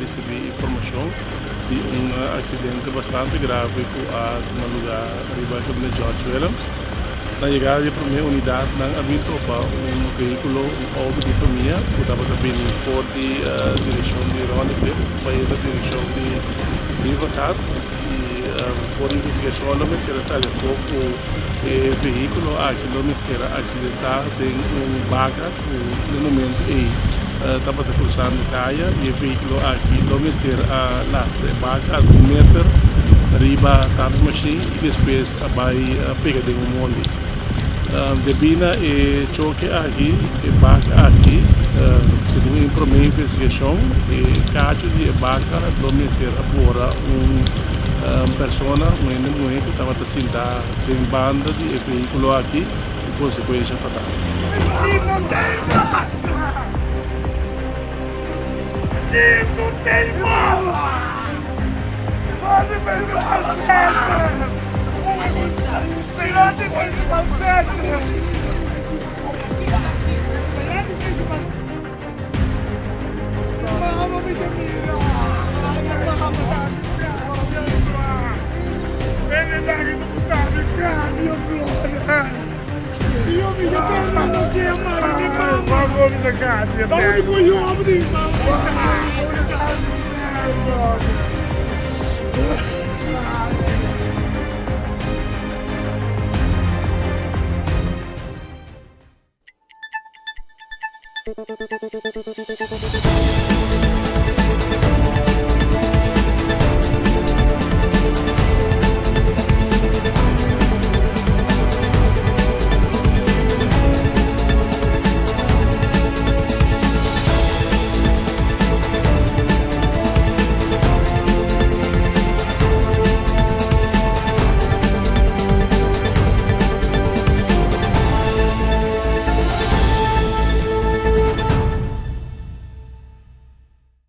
risibí informashon di un aksidente bastante grave ku a tuma lugá riba Kaminda George Willems. Na yegada di e promé unidat nan a bin topa un vehíkulo, un outo di famia ku tabata bini for di direkshon di Rondecliff pa e na direkshon di Rivergat i for di investigashon lo mester a sali afó ku e vehíkulo aki lo mester a aksidentá den un baka ku na e momento ei tabata krusando kaya i e vehíkulo aki lo mester a lastra e baka algun meter riba tapi mashin i despues a bai pega den un mondi. Debí na e choke aki, e baka aki, segun e promé investigashon, e kachu di e baka lo mester a bora un persona, un hende muhé ku tabata sintá den banda di e vehíkulo aki. Ku konsekuensha fatal.